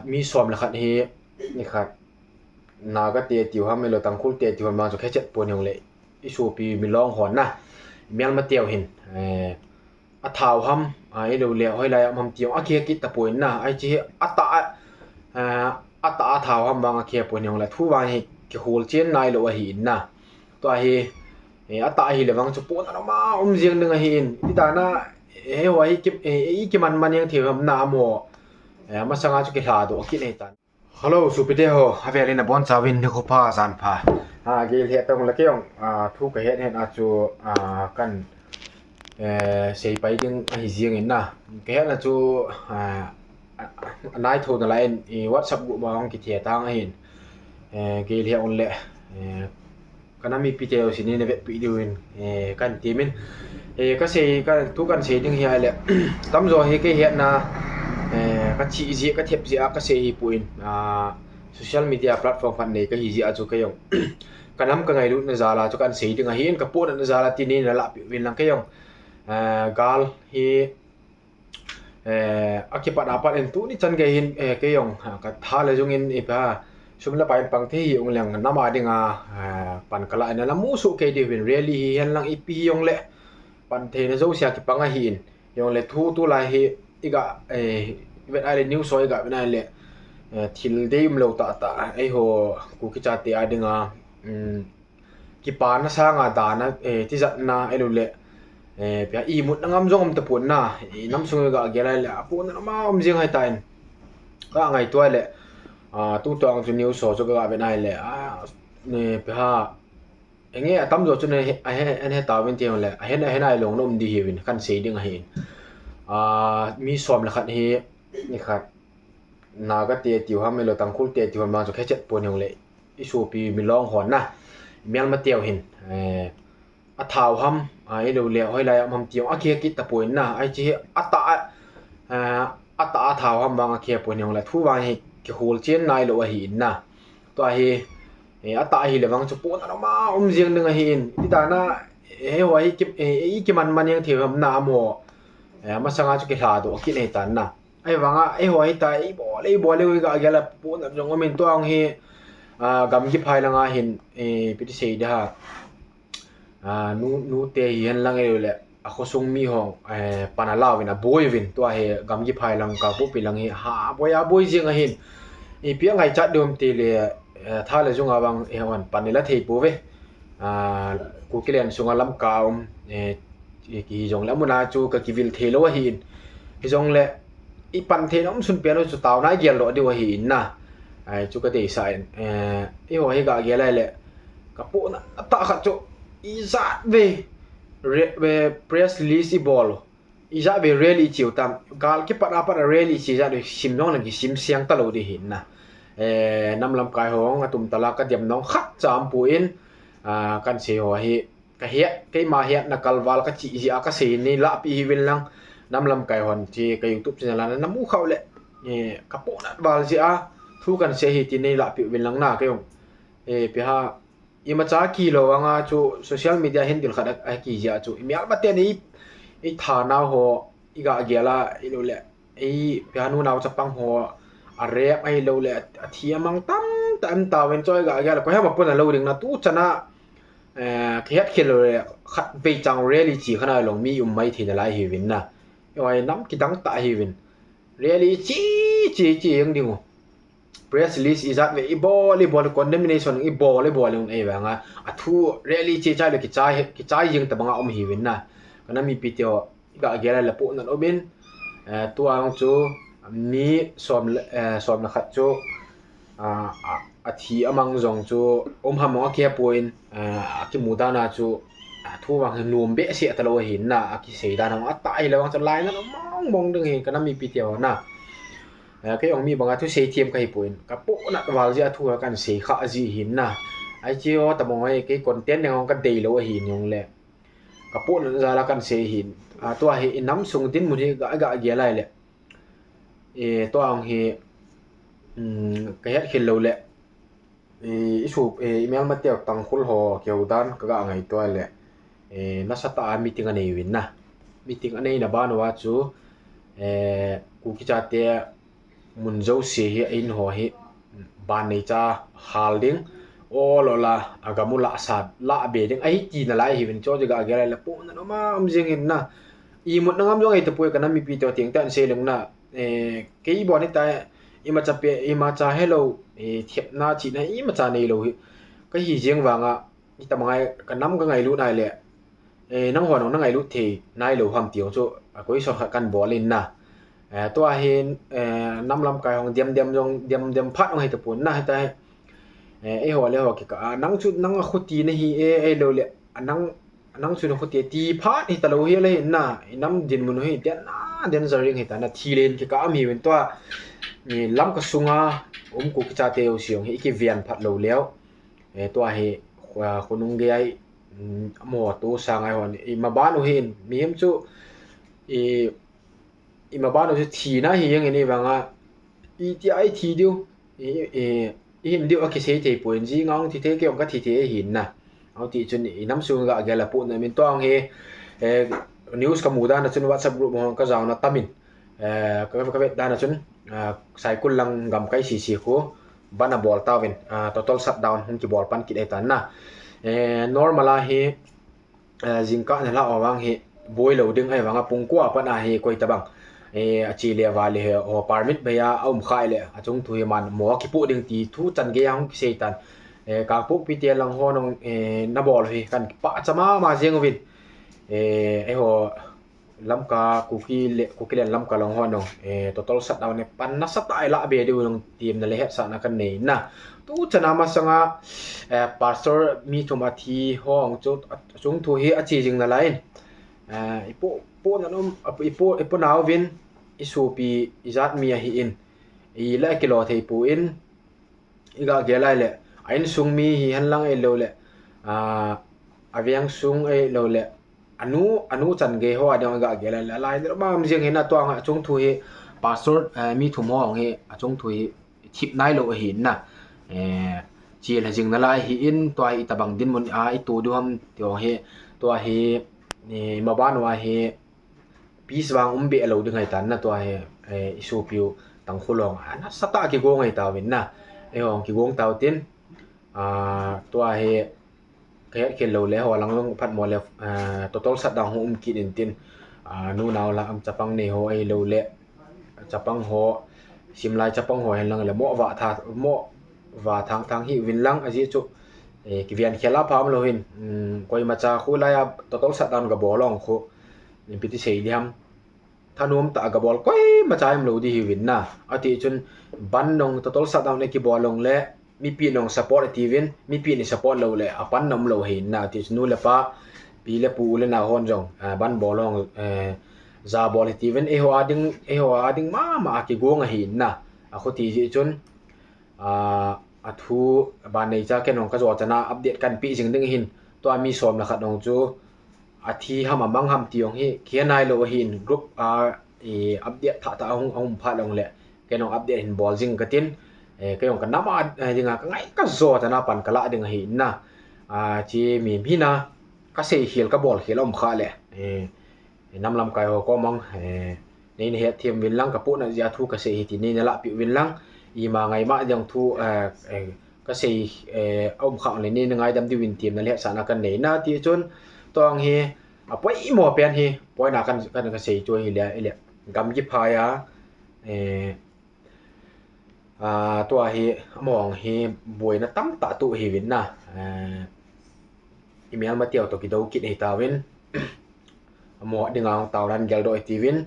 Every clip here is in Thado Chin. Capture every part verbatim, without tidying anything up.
Mi som le khat hi, ni khat, Naga te tiu ham, elo Tangkhul te tiu ham, ma chu khe chet pon hiong le, i sopi Milong hon na, Myanmar teu hin, eh, a thau ham, a elo le, hoilai ham ham tiu, a khe kit ta pon na, ai chi hi, a ta, a, eh, a ta a thau ham vang a khe pon hiong le, thu vang hi, kihol chen nai lo ahi in na. Tua hi, eh, a ta hi le vang chu pon a ma um jing ding ahi in, i ta na, eh, ho hi ki, eh, i kiman man yang thei ham na mo, eh, masanga chu kihla do, kit nei tan. Hello, sopite ho, avel in abon chauvin nikho pha, jan pha. A, gel het tong le kei jong, a, thu ka het het a chu, a, kan, eh, sei pai ding ahi jing in na. Ka het na chu, a, a, a nai tho na lai in, i WhatsApp group ma hung kithia tang ahin. Eh, gel het un le, eh, Ka nam mipi teu sin in na vetpi diu in, eh, kan ti min. Eh, ka sei, ka, thu kan sei ding hi a le. Tamjo hi kei het na, eh, ka chi ji, ka thep ji a ka sei hi pu in, ah, social media platform khat nei ka hi ji a chu kei jong. Ka nam ka ngailut na jal a chu kan sei ding ahi in ka pon na jal a ti nei na la pi win lang kei jong. Ah, gal hi Eh, a kipat a pat in tuni chan gei hin, eh, kei jong, ah, ka tha le jung in ipi ham, sum le pai in pang thei hi ung leng nam a ding a, eh, pan ka la in a la mu su kei diu hin rally hi hen lang ipi hi jong le pan thei na jo sia kipang ahi in jong le thu tu lai hi i ga, eh, vet ai le news so i ga vet ai le, eh, thil dei um lo ta ta, ei ho Kuki chate a ding a, um, kipana sanga dana, eh, tijatna, elo le, eh, pia imutna ngam jong um ta pon na, i nam sung ga gel ai le, a pon na ma um jing hai ta in. Ka ngaito ai le, ah, tu tuang chu news so chu ka ga vet ai le, ah, ne, pia ha, enge a tamjo chu ne, a he, en he ta vin ti le, a hen, a hen ai long nom di hi vin, kan sei ding ahi in. Ah, mi som le khat hi, ni khat. Naga te tiu ham, elo Tangkhul te tiu ham, ma chu khe chet pon hiong le, i sopi Milong hon na, Myanmar teu hin, eh, a thau ham, a elo le, hoilai ham ham tiu, a khe kit ta pon na, ai chi hi, a ta, a, eh, a ta a thau ham vang a khe pon hiong le, thu vang hi, kihol chen nai lo ahi in na. Tua hi, eh, a ta hi le vang chu pon a ma um jing ding ahi in, i ta na, eh, ho hi ki, eh, i kiman man yang thei ham na mo, eh, masanga chu kihla do, kit nei tan na. Ahivanga, eiho hita, ibol, ibol, eiho hi ga gel a pon a jong umin tuang hi, ah, gamgi phai langa hin, eh, ipi ti sei ding ham. Ah, nu, nute hi hen lang eiho le, a khosung mi ho, eh, pan a la uvin, a boi uvin, tua hi gamgi phai lang ka pu pi lang hi, ha, boi a boi jing ahin. Ipi a ngaichat ding um ti le, eh, tha le jung a vang, eh, hon pan i la thei pouve. Ah, Kuki len sunga Lamka um, eh, i ki hi jong le, amun a chu ka kivil thei lo ahi in. Hi jong le, i pan thei na um sun pen u chu tao na i gel lo diu ahi in na. Ai chu ka deisah in, eh, eiho hi ga gel ai le, ka pon a ta khat chu, i jat ve, re, ve press release i bol u. I jat ve rally i chi u tam, gal kipat a pat a rally i chi jat ve sim jong le kisim siang ta lo di hin na. Eh, nam lamkai ho hung a tum ta la ka dem nong khat cha um pu in, ah, kan sei ho hi, ka het, keima het na kal val ka chi ji a ka sei nei la pi hi vin lang, nam lamkai hon chi ka YouTube channel a na mu khau le, eh, ka pon a val ji a, thu kan sei hi ti nei la pi vin lang na ka jong, eh, pi ha, Imacha kilo anga chu social media handle khat a, a kiji a chu. I mial mate ni i thana ho, i ga gel a, i lo le, i pianu nau chapang ho, a rep a i lo le, a thi a mang tam, tam ta ven choi ga gel a, ko hama pon a lo ding na tu chana, eh, khiat khil lo le, khat vei chang rally chi khana long mi um mai thei na lai hi vin na. I wai nam kidang ta hi vin. Rally chi, chi, chi ang ding u. Press release i jat ve i bol, i bol, condemnation i bol, i bol, un ei vanga. A thu rally chi chai le kichai, kichai jing ta banga um hi vin na. Kana mipi teu, i ga gel a le pu nan um in. Eh, tu ang chu, mi som le, eh, som le khat chu, ah, a, a thi a mang jong chu, um ham a kia pu in, eh, a kimu dan a chu, a thu vang hi nuam behseh ta lo hi na, a kisei dan a ta hi le vang chu lai na mong mong ding hi kana mipi teu na. Eh, kei ong mi banga thu sei thiam ka hi pu in, ka pu na val ji a thu a kan sei kha ji hi na. Ai chi o ta mong ai kei content ne ong ka dei lo hi ni ong le. Ka pu na jal a kan sei hi. A tua hi i nam sung dinmun hi ga, ga gel lai le. E, tua ang hi, um, ka het khel lo le. E, i su, e, i mial mate u Tangkhul ho keu dan ka ga ngaito le. E, nasa ta a meeting a nei vin na. Meeting a nei na ban u a chu, e, Kuki chate, mun jouse hi a in ho hi ban neicha hal ding, ol ol a agam u lah sat lah be ding ahi tina lai hiuvin, chu chu ga gel le pohnat um a um jing in na. Imutna ngam jong ahi tapoi, ka nam mipi te teng tah in sei leng na, eh, kei bon hita, imacha pe, imacha helou, eh, thepna chihna imacha neilou hi ka hi jeng vang a, hitabang a ka nam ka ngailut nai le, eh, nangho nong na ngailut thei nailou ham ti jong chu a question khat kan bol in na. Eh, tua hi, eh, nam lamkai hong dem dem jong, dem dem phat hong hi tapon na, hita hi. Eh, eiho le ho kikah a, nang chu nang a khuti na hi e, ahilou le, a nang, nang chu na khuti e ti phat hi talou hi le hin na, i nam dinmun hi den na, den zaring hi ta na, thi len kikah am hiuvin tua, i Lamka sunga um Kuki chate jouse jong hi i kiven phat lou leu. Eh, tua hi, ah, khonung gei a, um, amaho to sang a hon, i maban u hin, mihem chu, i, i maban u chu thina hi jeng in, i vang a, i ti a i thi diu, i, i, i hin diu a kisei thei poi, jing a hung thi thei, kei jong ka thi thei ahi na. Ahi ti chun i nam sung ga gel a pohnat um in, tua hi, eh, news ka mu dan a chun WhatsApp group hong ka jaona tam in, eh, ka, ka vet dan a chun, ah, Saikul lang gamkai sisi khu ban a bol tauvin, ah, total shutdown hung kibol pan kit ahi tan na. Eh, normal a hi, eh, jingkah na lah a vang hi boi lou ding ahi vang a, pung ko a pat a hi koi tabang, eh, a che le a va le ho permit bei a a um kha le, a chung thu hi man mo kipoh ding ti thu chan gei a hung kisei tan. Eh, Kangpokpi te lang ho nong, eh, na bol hi kan pahcha mama jeng uvin. Eh, eiho Lamka, Kuki le, Kuki len Lamka lang ho nong, eh, total shutdown ne pan nasatah a i lah be diu nong temna le hetsahna kan nei na. Tu chan a masang a, eh, pastor mi thum a thi ho hong chu, a chung thu hi a che jing nalai in. Eh, i po, pohnat um, i po, i po nau vin, i sopi, i jat mi ahi in. I la kilo thei pon, i ga gel lai le, a insung mi hi hen lang ahilou le, ah, a veng sung ahilou le, a nu, a nu chan gei ho a ding i ga gel lai le, a lai le ma um jing hi na, tua a chung thu hi, pastor, eh, mi thum ho hong hi, a chung thu hi, thip nailou ahi na. Eh, che le jing nalai hi in, tua hi tabang dinmun a i to diu ham ti hong hi, tua hi, eh, maban u a hi, peace vang um be lou ding ahi tan na, tua hi, eh, i sopi u Tangkhul hong, ah, nasatah a kigong ahi tauvin na. Eiho hong kigong tau tin, ah, tua hi, ka het khel lou le, ho lang jong phat mo le, ah, total shutdown hung um kit in tin, ah, nu nau la am chapang nei ho ahilou le, chapang ho, simlai chapang ho hen lang le, mo va tha, mo va thang thang hi uvin lang, ajeh chu, eh, kiven khel a pha um lou hin, um, koimacha khu lai a total shutdown ga bol hong khu, ipi ti sei diham, thanom tah a ga bol koimacha um lou di hiuvin na. Ati chun ban nong total shutdown a kibol long le, mipi nong support ati uvin, mipi ni support lou le, a pan na um lou hin na. Ati chun nu le pa, pi le pu, u le nao hon jong, ah, ban bol hong, eh, ja bol hiti uvin, eiho a ding, eiho a ding mama a kigong ahi na. A khuti jeh chun, ah, a thu ban neicha ken jong ka jo chan a update kan pe jing ding ahin, tua mi som le khat jong chu a thi ham a mang ham ti jong hi kihe nailou ahin, group a, i, update thah thah a hung, a hung phat long le, ken jong update hin bol jing ka tin, eh, ken jong ka nam a, eh, ding a ka ngai ka jo chan a pan ka lah ding ahi na, ah, che mi, mi na, ka sei khel ka bol khel a um kha le, eh, nam lamkai ho kom a, eh, nei na hetthem uvin lang, ka pohnat jeh a thu ka sei hi ti nei na lahpeh uvin lang, ima ngai ma ding thu, eh, eh, ka sei, eh, a um kha le nei na ngaidam diuvin temna le hetsahna kan nei na. Ti chun, tua hi, a poimo pen hi, poina kan, kan ka sei chu hi le, i le, gam kiphai a, eh, ah, tua hi, amaho hi, boina tamtah toh hiuvin na, eh, i melma teu toh kido kit hi tauvin, amaho ding a hung tao dan geldoh hiti uvin,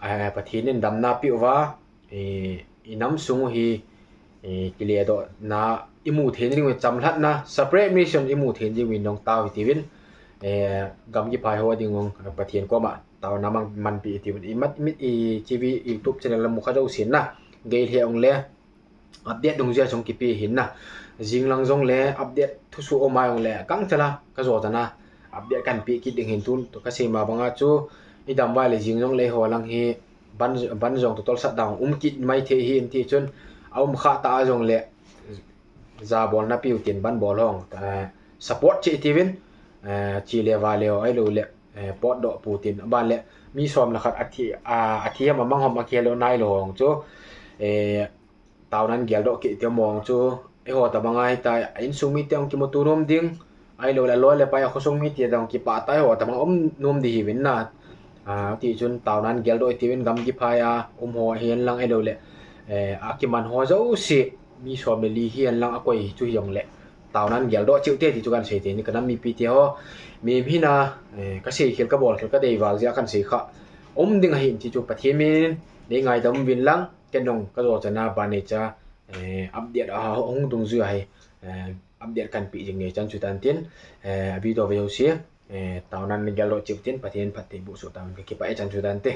eh, Pathen in damna peh uva, eh, i nam sung u hi, eh, kiledohna i mu thei ding uvin, chamlhatna, separate mission i mu thei ding uvin nong tao hiti uvin, eh, gam kiphai ho ding ung, eh, Pathen koma taona mang, manpeh hiti uvin. I mat, mit, i T V, YouTube channel la mu kha jousen na, gei lheh ung le, update dungjuia jong kipe hin na. Jing lang jong le update thusoh um a jong le, gangtah a ka jo chan a update kan pe kit ding hin, tun ka sei ma bang a chu, i dam vai le jing jong le eiho lang hi ban, ban jong total shutdown um kit mai thei hin, ti chun a um kha ta a jong le, ja bolna piu tin ban bol hong, eh, support cheh ti uvin, eh, che le va le ho ahilou le, eh, potdoh pu tin, aban le mi som le khat a thi, a, a thi ham a mang ham a kihe lou nailou hong chu, eh, taonan geldoh kit ti mong chu, eiho tabang a hita, insung mite hung kimuto nom ding, ahilou le aloi le pai a khosung mite jong kipah tah a eiho tabang um nom ding hiuvin na. Ah, ti chun taonan geldoh itiuvin gamgi phai a um ho hihen lang ahilou le, eh, akiman ho jouse, mi som le li hihen lang akoi chu hijongle, taonan geldoh cheh ute ti chu kahin sei te, ni kanam mipite ho, mi hina, eh, kasei khel kabol khel kadei val jeh a kahin sei kha. Um ding ahin ti chu Pathen min in nei ngaidam uvin lang, ken jong kajo chan a ban nei cha, eh, update a hung dungjui a hi, eh, update kahin pe jing nei chan chu tan tin, eh, a video ve jouse, eh, taonan geldoh cheh utin Pathen phatthei boh soh tauvin kakipah e chan chu tan te.